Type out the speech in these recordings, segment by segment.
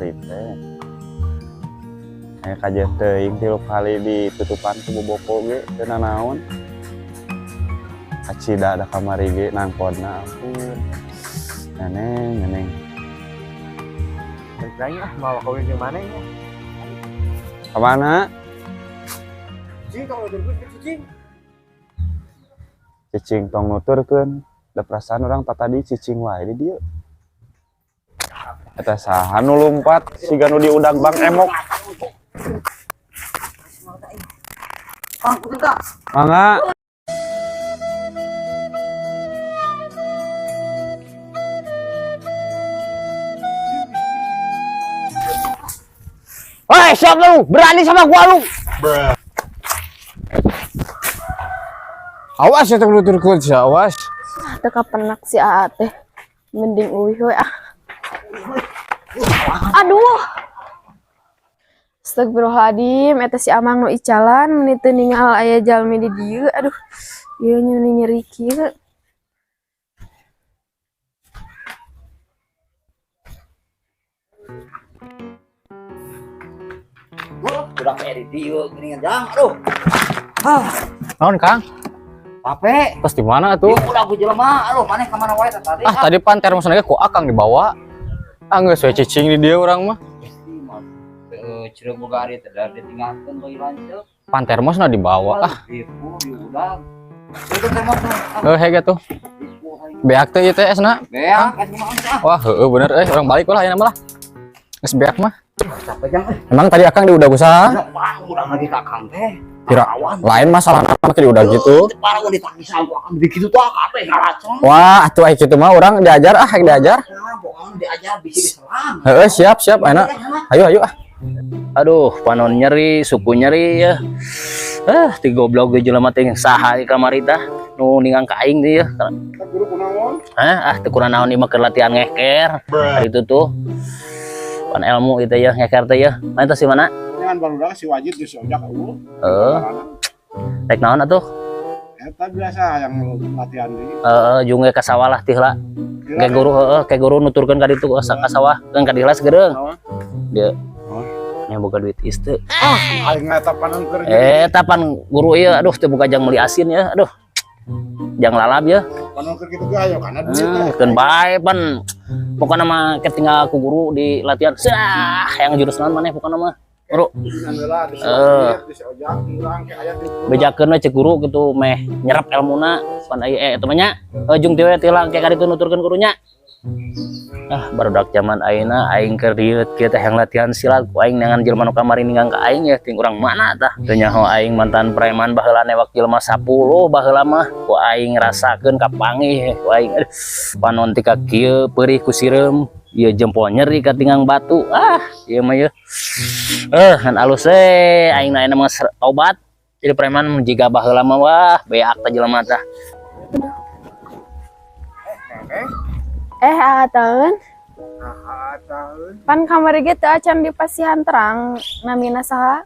Kamari teh. Aya kajeun teuing 3 kali ditutupan ku boboko ge teu nanaon. Kacida da kamari ge nangkodna ampun. Neneng, neneng. Balik lagi ah, mau kawin di mana ya? Kemana? Cicing, kalau nuturkeun ke cicing. Cicing tong nuturkeun. Da perasaan orang tadi cicing wae di dieu. Eta saha nu lumpat siga nu diudag Bang Emok. Mangga. Woi, siap lu? Berani sama gua lu? Awas ya nuturkeun sia, awas. Teu kapenak si Aa teh. Mending uih we ah. Aduh. Astagfirullahaladzim, eta si Amang nu icalan meuni teu ningal aya jalmi di dieu. Aduh, ieu nya meuni nyeri kieu. Udah kayak di dieu geuningan jang, aduh. Naon, Kang? Capek. Terus di mana tuh? Ieu udah ku jelema, aduh maneh ka mana wae teh tadi? Ah, tadi pan termosna ge ku Akang dibawa. Ah, geus we cicing di dieu urang mah. Cereu boga ari teh da ditinggalkeun bagi lanceuk. Pan termosna dibawa. Ah, Ribu diudag. Itu termosna. heuh hege tuh. Beak teh ieu teh esna. Beak es mah ah. Wah, heueuh bener euy, urang balik lah ayeuna mah lah. Geus beak mah. Capek jang euy. Emang tadi Akang diudag usaha? Urang lagi ka Akang teh. Kira lain masalah nama ke diudag gitu. Parah ditangisan ku Akang begitu tuh kabeh ngaracong. Wah, atuh aya kitu mah urang diajar ah, diajar. Nah, pokoknya diajar bisi diselang. Heeh, siap siap ayeuna. Ayo ayo ah. Aduh, panon nyeri, suku nyeri ya. Ah, ti goblok ge jelema teh saha di kamari tah nu ningang ka aing teh ya. Guru kunaon? Hah, ah teu kurang naon ieu mah keur latihan ngeker. Hari itu tuh. Pan ilmu itu ya ngeker teh ya. Mana teh si mana? Jangan barudak si Wajid geus ojak eueuh. Heeh. Rek naon atuh? Eta biasa yang latihan deui. Heeh, jeung ge ka sawah lah teh lah. Kayak guru heeh, kayak guru nuturkeun ka ditu ka sawah, kan ka dieu geureng. Dia. Nya boga duit is teu. Ah, aing eta panon keur. Eta pan guru ieu aduh teu boga jang meuli asin ya. Aduh. Jang lalap ya. Panon keur kitu ge ayo kana duit teh. Keun bae pan. Pokona mah ketinggal ku guru di latihan. Sah, yang jurus naon maneh pokona mah. Guru. Bejakeun we cek guru gitu meh nyerap elmuna pan aya eta mah nya. Jeung teh we teh lah ke ka ditu nuturkeun gurunya. Ah, barudak zaman ayeuna aing keur dieu kieu teh yang latihan silat ku aing neangan jelema nu kamari ninggang ka aing ya ting urang mana tah. Teu nyaho aing mantan preman baheula newak jelema 10 baheula mah ku aing rasakeun kapanggih ku aing. Aduh, panon ti ka kieu peurih ku sireum ieu jempol nyeri katingang batu. Ah, ieu mah ieu. Ngan alus we aing na ayeuna mah tobat jadi preman jiga baheula mah wah beak tah jelema tah. Tahun. Pan kamari ge teu acan dipasihan terang namina saha?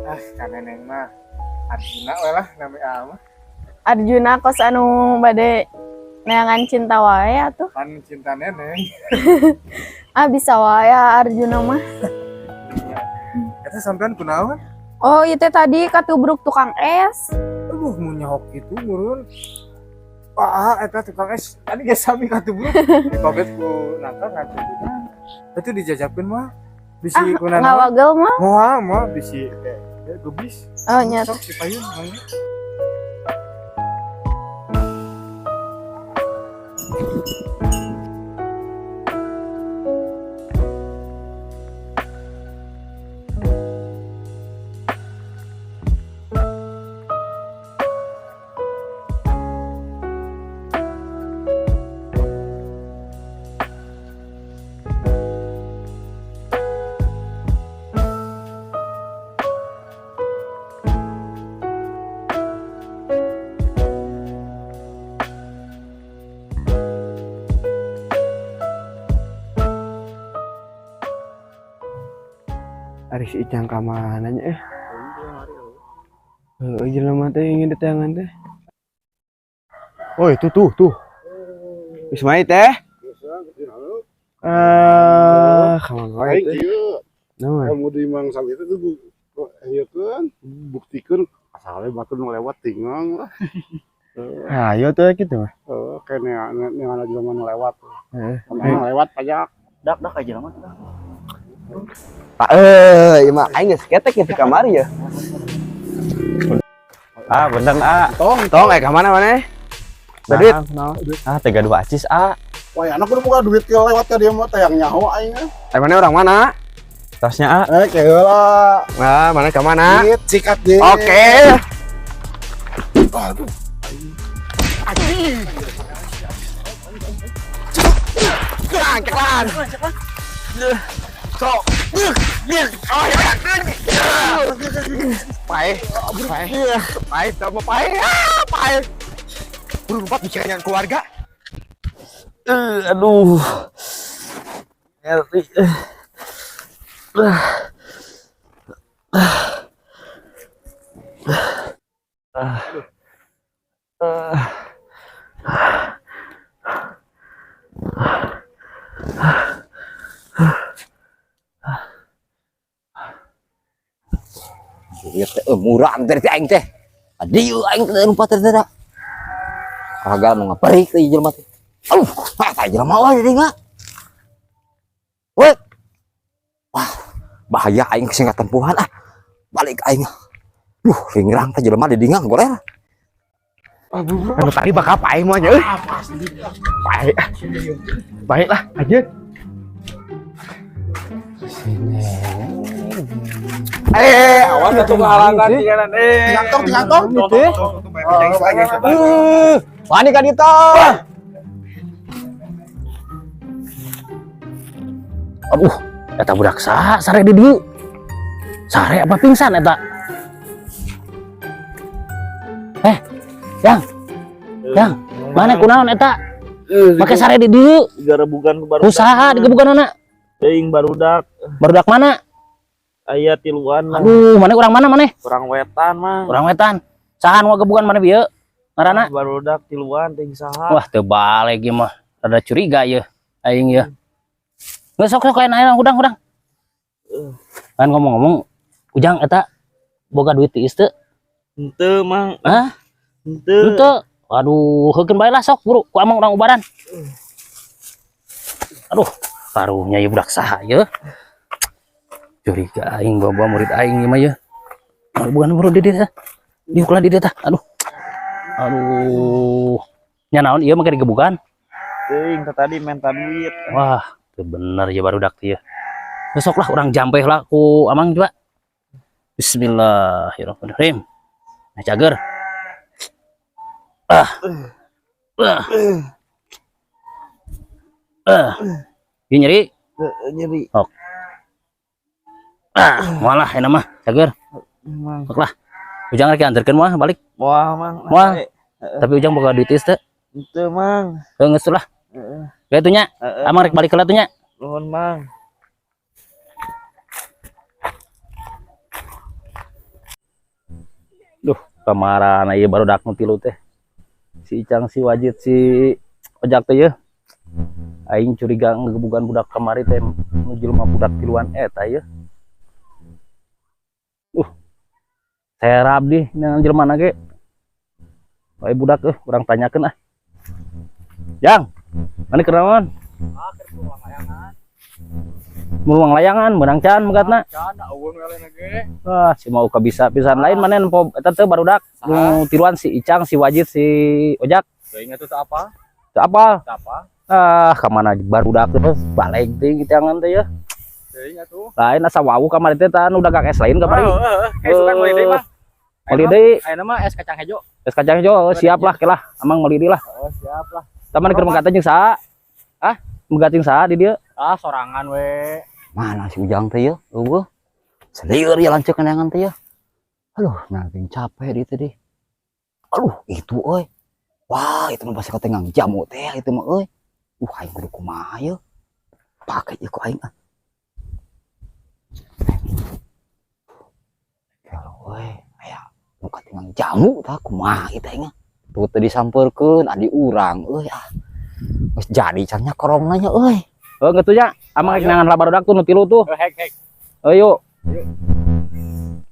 Ah, ka neneng mah Arjuna we lah nami aa mah. Arjuna kos anu bade neangan cinta wae atuh. Pan cinta neneng. Ah, bisa wae Arjuna mah. Eta sampean kunaon? Oh, ieu teh tadi katubruk tukang es. Aduh, mun nyahok kitu murun. Wah, eta tukang es tadi geus sami katubruk. Dipabet ku nangka ngatubruk. Itu dijajabkeun mah. Bisi Ah, kunaon? Ngawagel mah. Moal mah bisi gebis. Oh, nya. Sok si payun mangga. Ari si Icang ka mana nya eh? Heueuh jelema teh ingin diteangan teh. Oh, itu tuh, tuh. Ismail teh. Ah, kamana wae Aing teh. kieu. Naon? Kamu di Mang Sali itu ieu kan buktikeun asalnya batur nu lewat tingang lah. Ayo tuh gitu mah. Heeh, kene neangan jelema nu lewat. Heeh. Nu lewat pajak. Dak dak aja mah. Pak eh, ieu mah aing geus ketek kitu kamari ya. Ah, bener ah. Tong, Tong eh ka mana maneh? Duit. Ah, 32 acis ah. Wah, anak kudu boga duit ke lewat ka dia mah teh yang nyaho aing. Eh mana orang mana? Tasnya ah. Eh, ke heula. Nah, mana ka mana? Duit sikat deh. Oke. Aduh. Cekelan, cekelan. Sok. Pae, pae, pae, sama pae, ah, pae. Buru lupa bicaranya keluarga. Aduh. Nyeri. Ieu teh murah teh aing teh. Adieu aing teh lompat teh teh. Kagak nu ngaperik teh jelema teh. Aduh, tah jelema wae di dieu. Weh. Wah, bahaya aing sing katempuhan ah. Balik aing. Duh, ringrang teh jelema di dingang goler. Anu tadi bakal pae mah nya euy. Pae. Baik lah, aja. Eh, awas atuh ngahalangan tinggalan eh. Tingantong, tingantong. Wani ka ditu. Aduh, eta budak saha sare di dieu? Sare apa pingsan eta? Yang. Yang, mana kunaon eta? Make sare di dieu? Garebugan ku barudak. Usaha digebugan anak. Teuing barudak. Barudak mana? Aya tiluan lah. Aduh, mana urang mana maneh? Urang wetan mah. Urang wetan. Saha nu ngagebugan mana bieu? Ngaranna? Barudak tiluan teuing saha. Wah, teu balik ieu mah. Rada curiga ieu aing ieu. Geus sok sok aya hudang-hudang. Kan ngomong-ngomong, Ujang eta boga duit tiis teu? Henteu, Mang. Hah? Henteu. Henteu. Aduh, heukeun bae lah sok buru ku amang urang ubaran. Aduh, karunya ieu budak saha ieu? Curiga aing bawa-bawa murid aing ieu mah ieu. Bukan buru di dieu tah. Diuk lah di dieu tah. Aduh. Aduh. Nya naon ieu make digebukan? Teuing teh tadi menta duit. Wah, teu bener ya barudak teh ieu. Besok lah urang jampeh lah ku amang coba. Bismillahirrahmanirrahim. Nah, cager. Ah. Ah. Ah. Ieu nyeri? Nyeri. Ok. Ah, moal lah enak mah, cager. Emang. Sok lah. Ujang rek anterkeun moal balik. Moal, Mang. Moal. Tapi Ujang boga duit teu? Henteu, Mang. Heuh, geus lah. Heeh. Geus atuh nya. Heeh. Amang rek balik heula tuh nya. Nuhun, Mang. Duh, kamarana ieu barudak nu tilu teh. Si Icang, si Wajid, si Ojak teh yeuh. Aing curiga ngegebugan budak kamari teh nu jelema budak tiluan eta yeuh. Serap di dengan jelema na ge. Bae budak euy, urang tanyakeun ah. Jang, mana keur naon? Ah, keur meluang layangan. Meluang layangan, meunang can megatna. Can, eueun we lain ge. Wah, si mau kabisa pisan lain maneh nempo eta teh barudak nu tiluan si Icang, si Wajid, si Ojak. Teuing atuh teu apa? Teu apal. Teu apa? Ah, ka mana barudak teh balik teh kitangan teh ya. Teuing atuh. Lain asa wawuh kamari teh tah nu dagang es lain kamari. Heeh, heeh. Sukan meuli deui mah. Meuli deui. Ayeuna mah es kacang hejo. Es kacang hejo, siap lah kelah. Amang meuli deui lah. Oh, siap lah. Taman keur megat jeung saha? Hah? Megat jeung saha di dieu? Ah, sorangan we. Mana si Ujang teh yeuh? Eueuh. Selieur ya lanceuk neangan teh yeuh. Aduh, nah capek di teh. Aduh, itu euy. Wah, itu mah pasti katengang jamu teh itu mah euy. Aing kudu kumaha yeuh? Pake ieu ku aing ah. Kalau euy, aya nu katengang jamu tah kumaha ieu teh aing ah. Tuh teh disampeurkeun adi urang euy ah. Geus jadi can nya korongna nya euy. Oh, geus nya. Amang rek neangan lah barudak tuh nu tilu tuh. Hek hek. Ayo.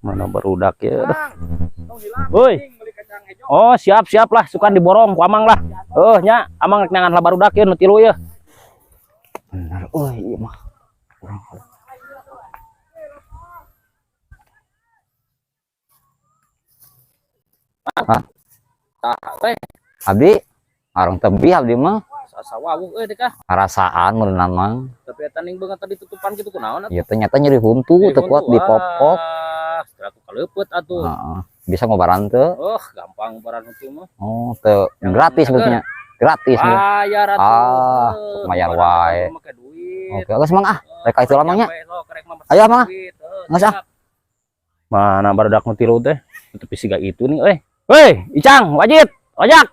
Mana barudak ya? Woi. Oh, siap siap lah, sukan diborong ku amang lah. Oh, nya, amang rek neangan lah barudak ya nu tilu ya. Bener euy ieu mah. Urang Hah? Tah teh. Abdi arang tebih abdi mah. Asa wawuh euy teh kah. Ngarasaan meureunna mang. Tapi eta ning beungeut tadi tutupan kitu kunaon atuh? Ieu teh nyata nyeri huntu teu kuat dipopok. Ah, setelah ku kaleupet atuh. Heeh. Bisa ngobaran teu? Oh, gampang ngobaran huntu mah. Oh, teu gratis maksudnya. Gratis mah. Bayar atuh. Ah, bayar wae. Make duit. Oke, geus mang ah. Rek ka itu lah mang nya. Ayo mang ah. Geus ah. Mana barudak nu tilu teh? Tapi siga itu nih euy. Woi, Icang, wajib, ojak.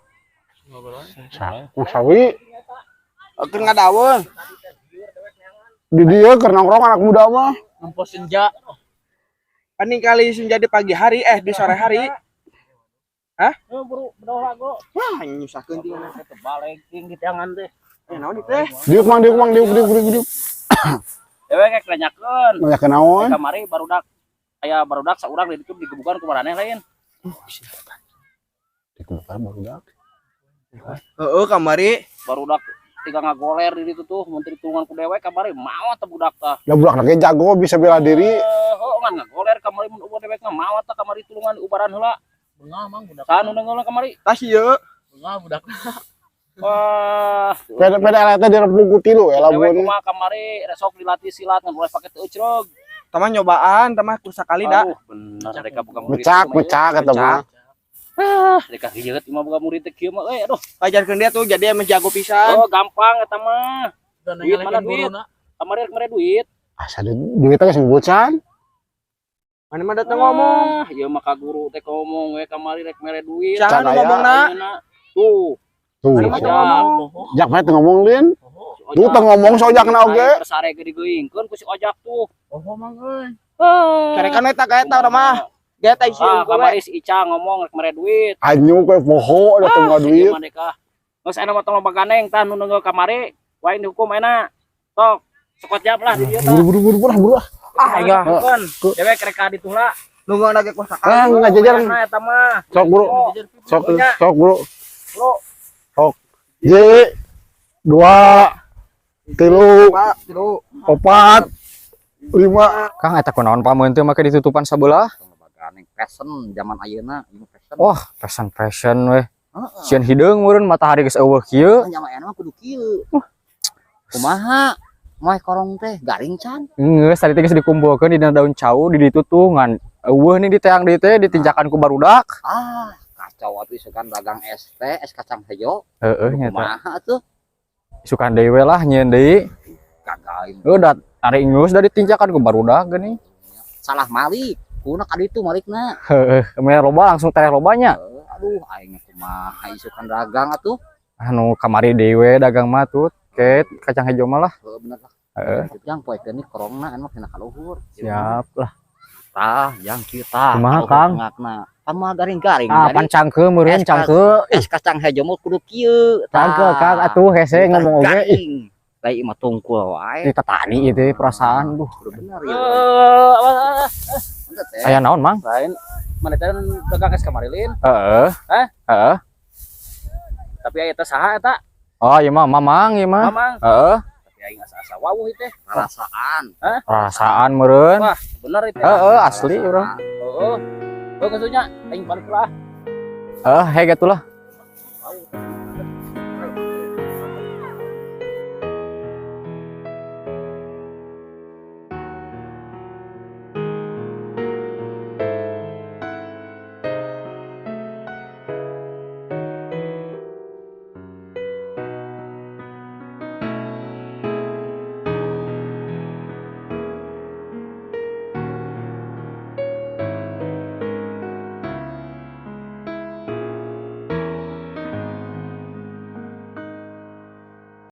Sawi. Keur ngadaweun. Di dieu keur nongkrong anak muda mah. Nempo senja. Paning kali senja di pagi hari di sore hari. Hah? Buru, bedoh lago. Wah, nyusahkeun ti mana. Terbalik ting di tangan teh. Naon ieu teh? Diuk mang, diuk mang, diuk diuk diuk diuk. Dewek rek nanyakeun. Nanyakeun naon? Kamari barudak aya barudak saurang di ditu digebukan ku maraneh lain. Digebukan barudak. Heeh, kamari barudak tiga ngagoler di ditu tuh mun teu ditulungan ku dewek kamari maot teh budak tah. Lah budak ge jago bisa bela diri. Heeh, ngan ngagoler kamari mun ubar dewek mah maot tah kamari tulungan ubaran heula. Bengah mang budak. Saha nu nenggol kamari? Tah ieu. Bengah budak. Wah, peda teh direpung ku tilu ya dewek lamun. kumaha kamari resok dilatih silat ngan boleh pake teu eucreug. Tama nyobaan, tama ku sakali da. Aduh, bener mereka buka murid. Mecak, mecak eta mah. Ah, mereka hieut mah buka murid teh kieu mah euy aduh. Ajarkeun dia tuh jadi emang jago pisan. Oh, gampang eta mah. Duit mana duit? Kamari rek mere duit. Asa duit teh geus ngebocan. Mana mah datang ngomong. Ah, ieu mah ka guru teh ngomong we kamari rek mere duit. Jangan ngomongna. Tuh. Tuh. Mana mah ngomong. Jak mah teu ngomong lin. Tuh teu ngomong si Ojak na oge. Sare ge digeungkeun ku si Ojak tuh. Oh, mang euy. Ah. Carekan eta ka eta urang mah. Dia teh isi Ah, kamari si Ica ngomong rek mere duit. Anyu kowe poho da teu duit. Ieu mah deka. Geus aya mah tong loba gandeng tah nu neunggeuh kamari, wae dihukum ayeuna. Tok, sekot jam lah di dieu tah. Buru buru buru buru buru. Ah, iya. Dewek rek ka ditu lah. Nunggu lagi ku sakali. Ah, ngajajar. Eta mah. Sok buru. Sok sok buru. Bro. Sok. J 2 3 4 5. Kang eta kunaon pameun teh make ditutupan sabelah? Gandeng fashion zaman ayeuna, ieu fashion. Wah, fashion fashion weh. Sieun hideung meureun matahari geus eueuh kieu. Zaman ayeuna mah kudu kieu. Kumaha? Moe korong teh garing can. Geus tadi teh geus dikumpulkeun di dina daun cau di ditu tuh ngan eueuh nih di teang dieu teh ditinjakan ku barudak. Ah, kacau atuh isukan dagang es teh, es kacang hejo. Heeh nya teh. Kumaha atuh? Isukan deui we lah nyieun deui. Gagal. Heuh da ari geus da ditinjakan ku barudak geuning. Salah malik. Kuna ka ditu malikna. Heeh, mere loba langsung tereh lobanya. Aduh, aing kumaha isukan dagang atuh. Anu kamari deui we dagang mah tuh ket kacang hejo mah lah. Heeh bener lah. Heeh. Jang poekeun ni korongna anu kena ka luhur. Siap lah. Tah, jang kita. Kumaha, Kang? Ngakna. Pama garing-garing. Ah, pan cangke meureun cangke. Es kacang hejo mah kudu kieu. Cangke Kang atuh hese ngomong oge ih. Lain mah tungkul wae. Ini tatani ieu teh perasaan duh. Bener ya. Aya naon, Mang? Lain mana teh dagang es kamari lin. Heeh. Hah? Heeh. Tapi aya teh saha eta? Oh, ieu mah Mamang ieu mah. Mamang. Heeh. Tapi aing asa-asa wawuh ieu teh. Perasaan. Hah? Perasaan meureun. Wah, bener itu. Heeh, asli urang. Heeh. Heuh geus nya aing balik lah. Heeh, hege atuh lah.